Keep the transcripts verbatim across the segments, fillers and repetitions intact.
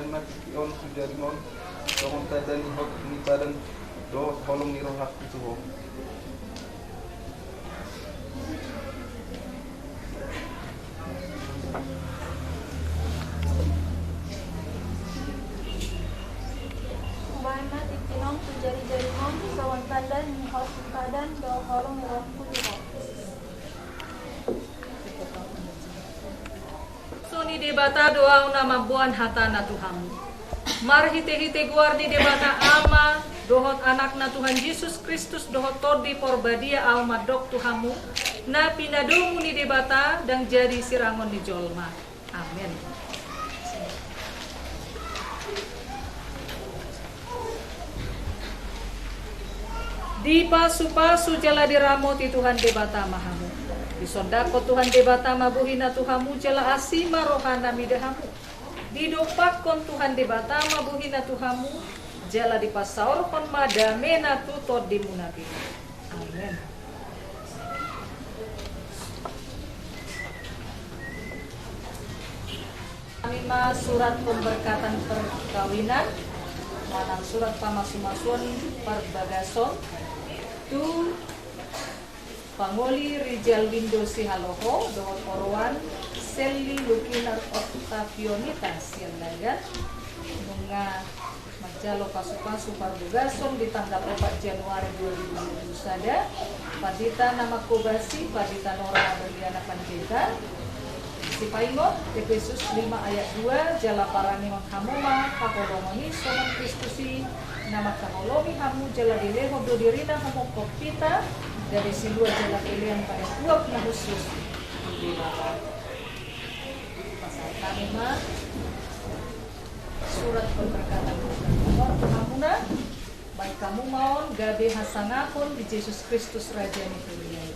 Tingki on tu jaringon, songon tanda ni hot ni padan dohot holong ni rohangku tu ho. Baen ma tingki on tu jari-jaringon, songon tanda ni hot ni padan dohot holong ni rohangku tu ho. Huaso ni Debata do ahu na mamboan hatana tu hamu. Marhite-hite goar ni Debata Ama, dohot Anakna Tuhan Jesus Kristus, dohot Tondi Porbadia ahu mandok tu hamu, na pinadomu ni Debata ndang jadi sirangon ni jolma. Amen. Dipasu-pasu jala diramoti Tuhan Debata ma hamu. Disondangkon Tuhan Debata ma bohina tu hamu jala asi ma rohana mida hamu. Didompakkon Tuhan Debata ma bohina tu hamu jala dipasaorhon ma damena tu tondimuna be. Amen. Hami ma surat pemberkatan perkawinan manang surat pamasu-masuon parbagason tu pangoli Rijal Windo Sihaloho dohot oroan Selly Lukinar Octavionita Siandagan, nunga manjalo pasu-pasu parbagason di tanggal opat Januari dua ribu dua puluh sada, pandita na mangkobasi, Pandita Nora Berliana Pandita. Sipaingot, Efesus lima ayat dua, jala parangehon hamu ma haholongon i songon Kristus i na mangkaholongi hamu, jala dilehon do dirina humongkop hita, gabe silua jala pelean bahen uap na hushus di Debata. Pasahat hami ma surat pemberkatan tu hamuna, baen hamu ma on gabe hasangapon di Jesus Kristus Raja ni huria i.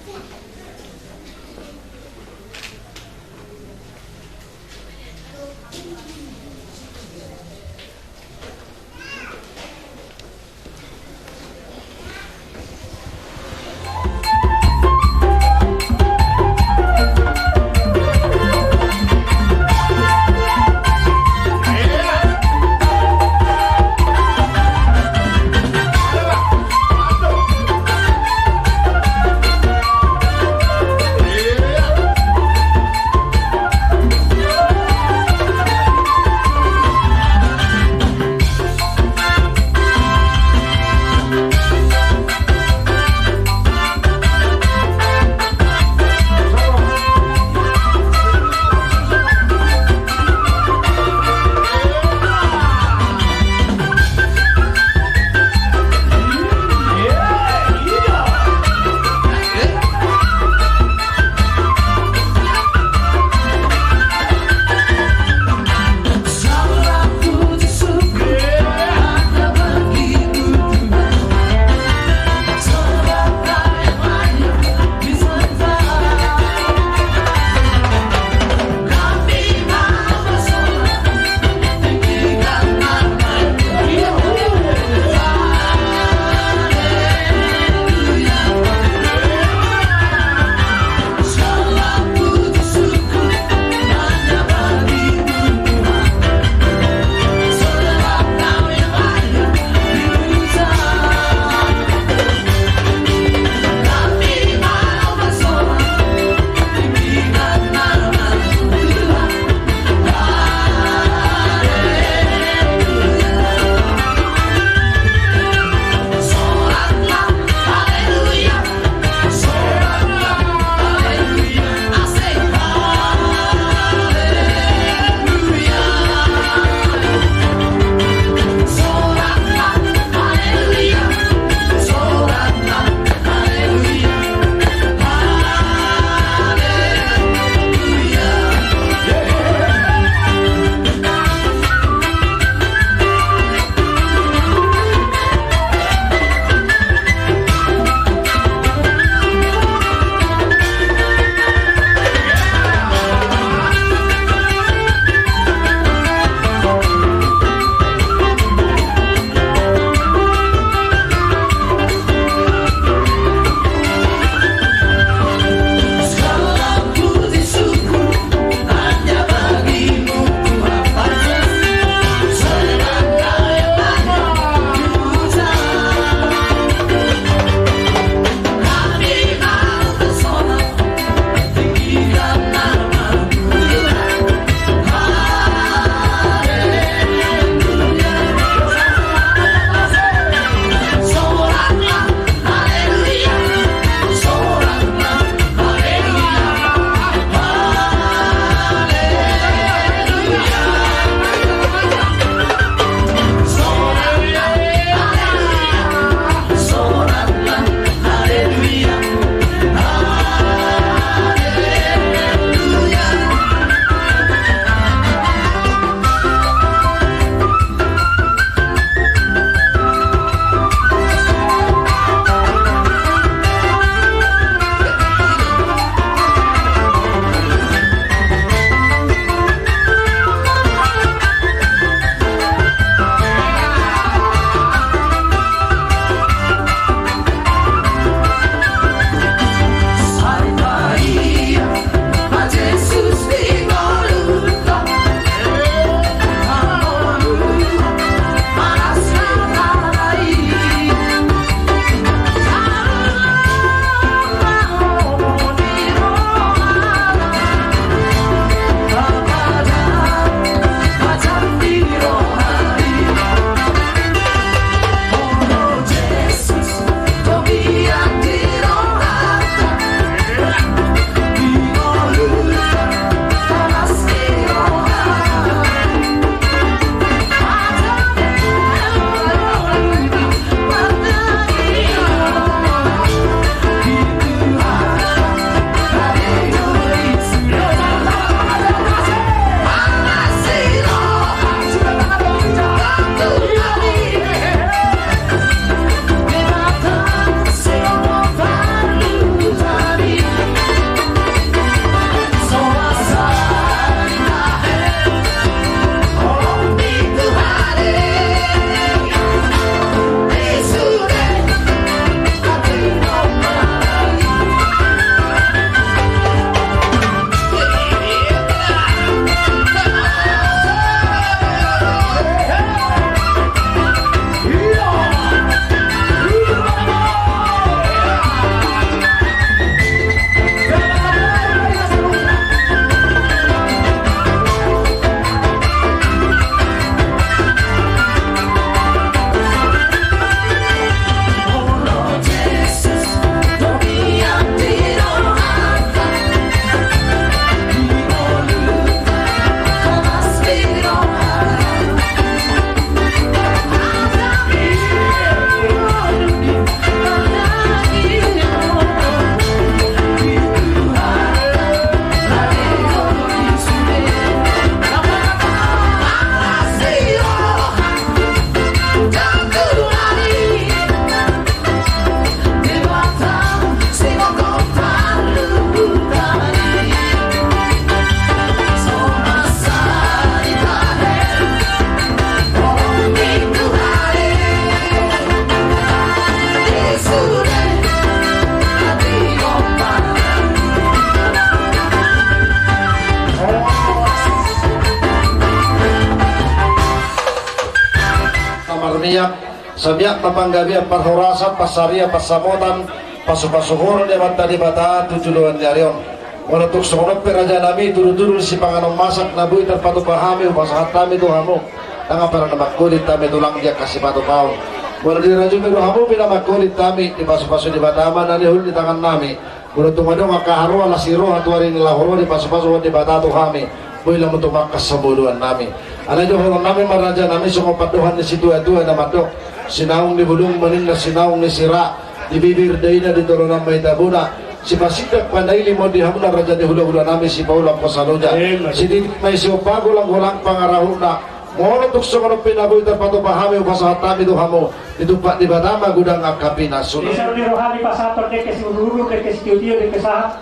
Miak, samiak ma panggabean parhorasan, pansarian, pansamotan, pasu-pasu horong ni Amanta Debata tu joloan ni ari on. Molo tung songon on pe raja nami, tudu-tudu sipanganon masak na boi tarpatupa hami, hupasahat hami tu hamu. Ndang apala na mangkulit hami tulang di angka sipatupaon. Molo dirajumi rohamu pe na mangkulit hami, dipasu-pasu Debata ma na nihul di tangan nami. Molo tung adong angka haroa las ni roha tu ari ni laho ro, dipasu-pasu Debata tu hami. Boi lam tu mangkas hamuduan nami. Alai dohonon nami ma raja nami songon pandohan ni situa-tua na mandok: Sinaung ni bulung ma ninna sinaung ni sira, di bibir daina di tolonan ma i tabona. Sipasindak pandaili ma on di hamuna raja ni hula-hula nami Sipaula Posa Loja. Sititik ma i siompa golang-golang pangarahutna. Molo tung songon on pe na boi tarpatupa hami, hupasahat hami tu hamu. Ditumpak Debata ma godang angka pinasuna. Di son ni roha ni pasahathon dengke siudur-udur, dengke sitio-tio, dengke sahat.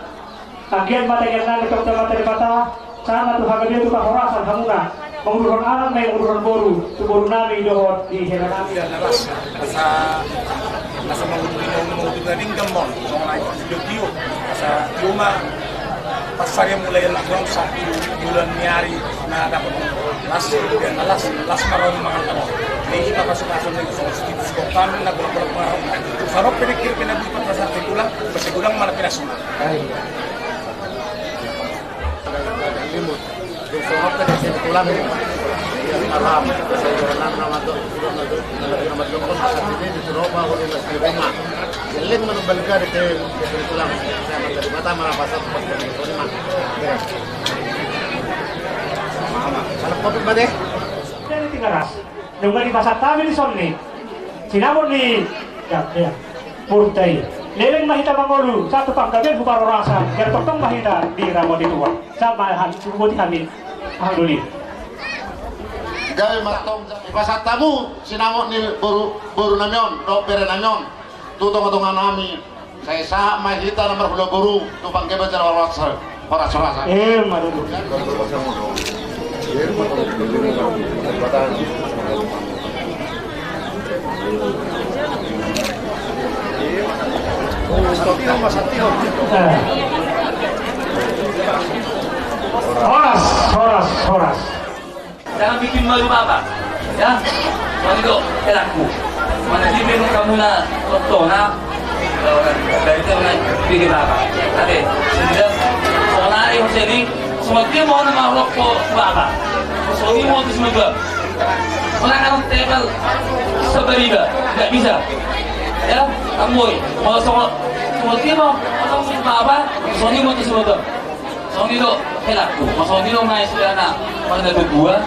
Anggiat ma tagianami tong tu Amanta Debata, sahat ma tu hagabeon, tu parhorasan hamuna. Manguduhon anak nai, manguduhon boru, tu boru nami dohot di hela nami. Asa, asa manguduhon, manguduhon na denggan ma on, songon aek sitio-tio. Asa tio ma pansarian mulai na adong sahat tu bulan ni ari na dapot las, las, las ma roha ni mangan tano. Jadi pasu-pasu ni songon sitio-tio, songon pandohan na golang-golang pangarahutna. Sarope dengke pe na boi pasahat tulang, pasti godang ma na pinasuna. Jadi tiga ras. Nunga dipasahat hami di son ni sinamot ni, ya, ya, murta i. Leleng ma hita mangolu sahat tu panggabean tu parhorasan, jala tongtong ma hita diramoti Tuhan. Sahat ma hami, diramoti hami. Alhamdulillah. Gabe ma tong, dipasahat hamu sinamot ni boru, boru nami on dohot bere nami on tu tonga-tonga nami. Sai sahat ma hita na marhula boru tu panggabean jala horas, horas-horasan. Ima tutu. Eh. Horas, horas, horas. Jangan bikin malu Bapak, ya. Songon i do, helangku. Mana di minum kamu na, waktu na, dari itu na bikin Bapak. Oke, sudah. Songon i, Huseni, songon dia mau nama rokok Bapak. Songon i mau tu semua. Mana kamu tebal seberiba, nggak bisa. Ya, kamu, mau songon, songon dia mau, kamu Bapak, songon i mau tu semua. Songon i do, helangku, songon i do ma i sude na parna dua.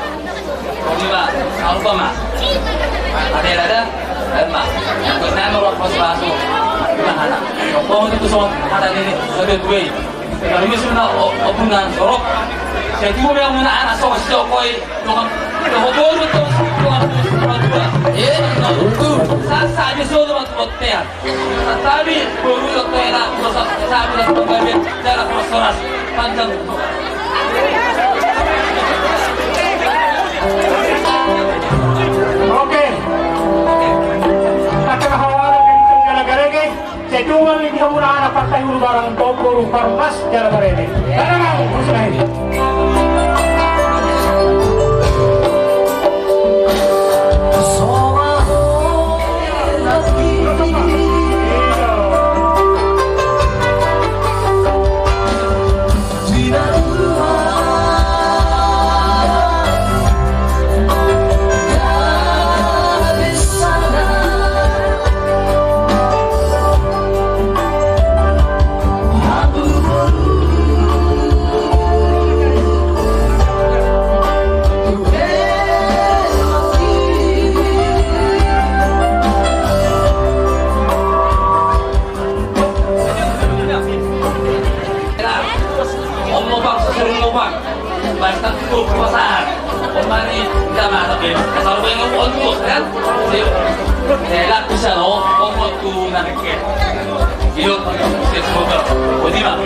Songon i ma, salupa ma. Ate ada, ada ma. Yang kena ma ruang pasu-pasu. Ima hata. Songon i tu songon hata ni, lebih dua. Kalau ini sudah, o, o, pungan, sorok. Saya cuma yang mana anak, songon si Jokowi. Dongan, dongan boru tu, dongan boru tu. Iya, dongan boru. Sa, sa, dia suruh dongan boru. Tapi boru tu enak, bosan, sa, bosan, bosan, bosan, bosan, bosan, panjang. Oke. Kita kena hawara dari Tenggara Garege. Sai tung ma di hamuna anak partai ulu barang topo rupa rupas jala barene. Karena kamu, terus lain. Om lobang, sering lobang. Basta tu pasaran. Om mani, kita mata be. Asal be ngomong tu, kan? Sip. Elak bisa lo, ngomong tu nanti. Iyo, sip, semoga. Budi, Bang.